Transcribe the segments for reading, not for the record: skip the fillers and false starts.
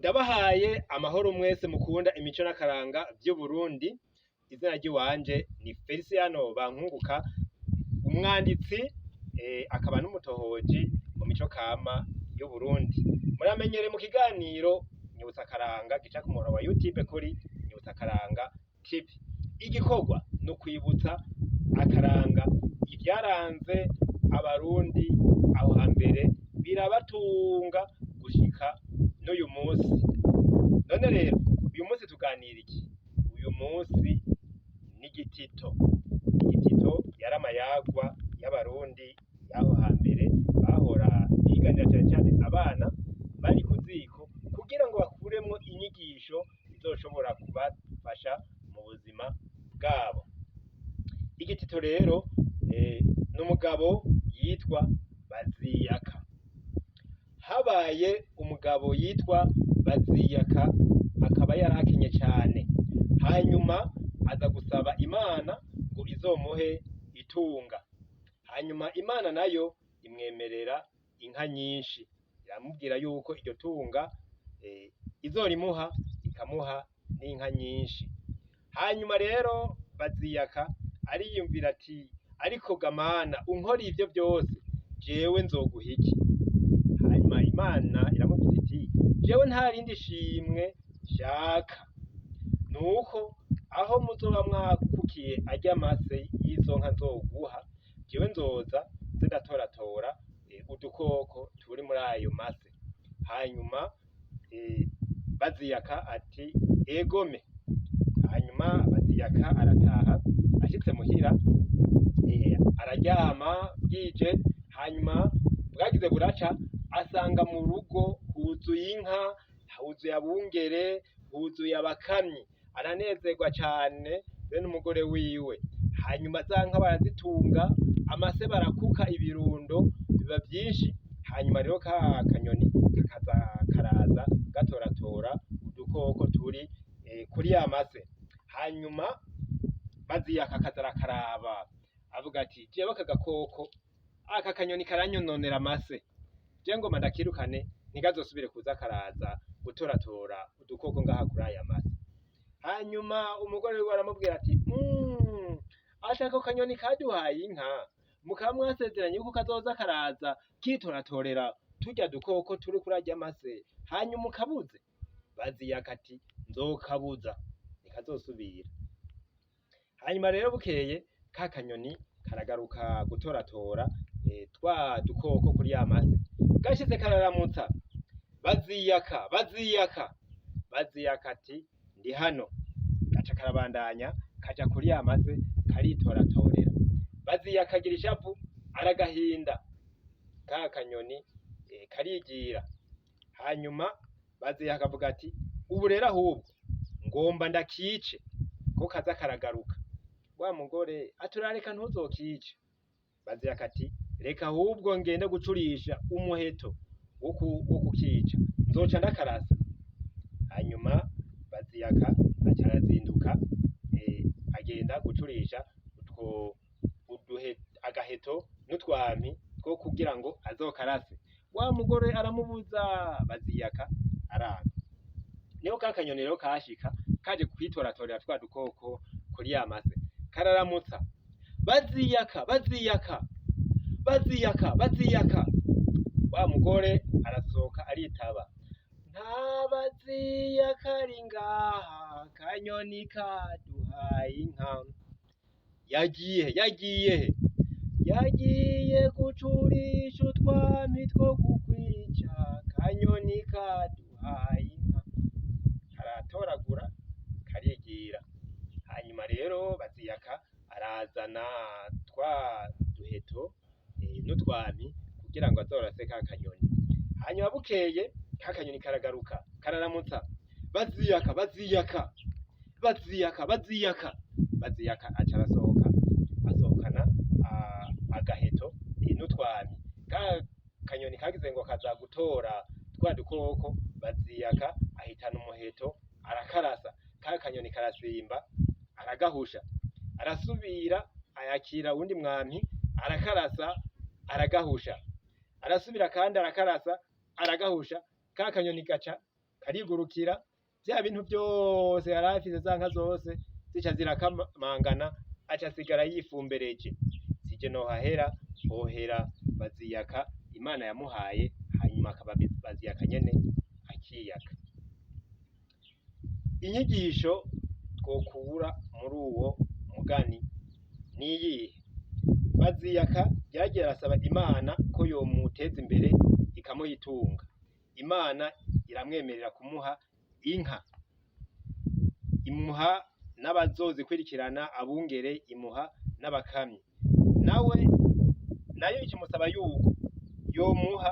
Ndabahaye amahoro mwese mukunda imico n'akaranga vy'Uburundi. Izina ry'iwanje ni Feliciano Bankunguka, umwanditsi akaba n'umutohoji mu mico kama y'Uburundi. Muramenyere mu kiganiro Nyibutsa Akaranga gica ku muhora wa YouTube kuri Nyibutsa Akaranga TV. Igikorwa ni ukwibutsa akaranga ivyaranze Abarundi aho hambere, birabatunga gushika n'uyu musi. None rero uyu musi tuganira iki? Uyu musi n'igitito. Igitito yari amayagwa y'Abarundi y'aho hambere, bahora biganira cane cane abana bari ku ziko, kugira ngo bakuremwo inyigisho izoshobora kubafasha mu buzima bwabo. Igitito rero n'umugabo yitwa Baziyaka. Habaye umugabo yitwa Baziyaka, akaba yarakenye cane. Hanyuma aza gusaba Imana ngo izomuhe itunga. Hanyuma Imana nayo imwemerera inka nyinshi, iramubwira yuko iryo tunga izorimuha, ikamuha n'inka nyinshi. Hanyuma rero Baziyaka ariyumvira ati: "Ariko ga Mana, unkora ivyo vyose, jewe nzoguha iki?" Hanyuma Imana iramubwira iti: "Jewe nta rindi shimwe nshaka, nuko aho muzoba mwakukiye arya mase y'izo nka nzoguha, jewe nzoza nze ndatoratora udukoko turi muri ayo mase." Hanyuma Baziyaka ati: "Egome." Hanyuma Baziyaka arataha. Ashitse muhira araryama bwije. Hanyuma bwagize buraca, asanga mu rugo huzuye inka, huzuye abungere, huzuye abakamyi. Aranezerwa cane be n'umugore wiwe. Hanyuma za nka barazitunga, amase barakuka, ibirundo biba vyinshi. Hanyuma rero ka kanyoni kakaza karaza gatoratora udukoko turi kuri ya mase. Hanyuma Baziyaka akaza arakaraba, avuga ati: "Jewe aka gakoko, aka kanyoni karanyononera amase, je ngoma ndakirukane, ntigazosubire kuza karaza gutoratora udukoko ngaha kuri aya mase." Hanyuma umugore wiwe aramubwira ati: "Ati ako kanyoni kaduhaye inka, mukaba mwasezeranye yuko kazoza karaza kitoratorera turya dukoko turi kuri arya mase, hanyuma ukabuze." Baziyaka ati: "Nzokabuza, ntikazosubira." Hanyuma rero bukeye ka kanyoni karagaruka gutoratora twa dukoko kuri ya mase. Gashitse kararamutsa: "Baziyaka, Baziyaka." Baziyaka ati: "Ndi hano." Gaca karabandanya kaja kuri ya mase, karitoratorera. Baziyaka agira ishavu, aragahinda. Ka kanyoni karigira. Hanyuma Baziyaka avuga ati: "Ubu rero ahubwo ngomba ndakice ko kaza karagaruka." Wa mugore ati: "Urareka, ntuzokice." Baziyaka ati: "Reka ahubwo ngende gucurisha umuheto wo kukica, nzoca ndakarasa." Hanyuma Baziyaka aca arazinduka, agenda gucurisha utwo uduhe agaheto n'utwampi two kugira ngo azokarase. Wa mugore aramubuza, Baziyaka aranga. Niho ka kanyoni rero kashika kaje kwitoratorera twa dukoko kuri ya mase, kararamutsa: "Baziyaka, Baziyaka, Baziyaka, Baziyaka." Wa mugore arasohoka, aritaba: "Nta Baziyaka ari ngaha, kanyoni kaduhaye inka. Yagiye he? Yagiye he? Yagiye gucurisha utwampi two kukwica, kanyoni kaduhaye inka." Karatoragura, karigira. Hanyuma rero Baziyaka arazana twa duheto n'utwampi kugira ngo azorase ka kanyoni. Hanyuma bukeye ka kanyoni karagaruka, kararamutsa: "Baziyaka, Baziyaka, Baziyaka, Baziyaka." Baziyaka aca arasohoka, asohokana agaheto n'utwampi. Ka kanyoni kagize ngo kaza gutora twa dukoko, Baziyaka ahitana umuheto, arakarasa. Ka kanyoni karasimba, aragahusha. Arasubira ayakira uwundi mwampi, arakarasa, aragahusha. Arasubira kandi arakarasa, aragahusha. Ka kanyoni gaca Karigurukira, vya bintu vyose yari afise, za nka zose zica zirakamangana, aca asigara yifumbereje. Sije nohahera, hohera Baziyaka Imana yamuhaye, hanyuma akaba Baziyaka nyene akiyaka. Inyigisho twokura muri uwo mugani niyihe? Baziyaka yaragiye arasaba Imana ko yomuteza imbere ikamuha itunga. Imana iramwemerera kumuha inka, imuha n'abazozikurikirana abungere, imuha n'abakamyi. Nawe nayo ikimusaba yuko yomuha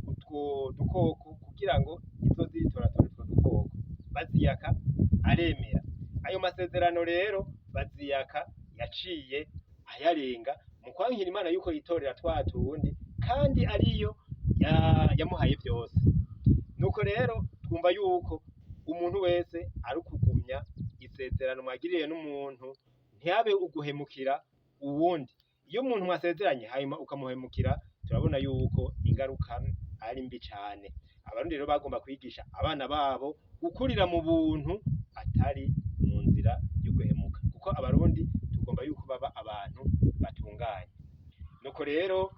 utwo dukoko kugira ngo izoze iritoratora utwo dukoko. Baziyaka aremera. Ayo masezerano rero Baziyaka yaciye ayarenga mu kwankira Imana yuko yitorera twa tundi kandi ariyo yamuhaye vyose. Nuko rero twumva yuko umuntu wese ari ukugumya isezerano mwagiriye n'umuntu, ntihabe uguhemukira uwundi. Iyo umuntu mwasezeranye hanyuma ukamuhemukira, turabona yuko ingaruka ari mbi cane. Abarundi rero bagomba kwigisha abana babo gukurira mu buntu, atari mu nzira yo guhemuka, kuko Abarundi tugomba yuko baba abantu batunganye. Nuko rero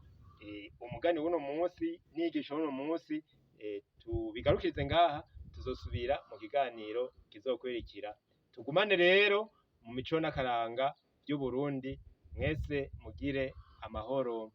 umugani w'uno munsi n'inyigisho w'uno munsi tubigarukirize ngaha, tuzosubira mu kiganiro kizokurikira. Tugumane rero mu mico n'akaranga vy'Uburundi, mwese mugire amahoro.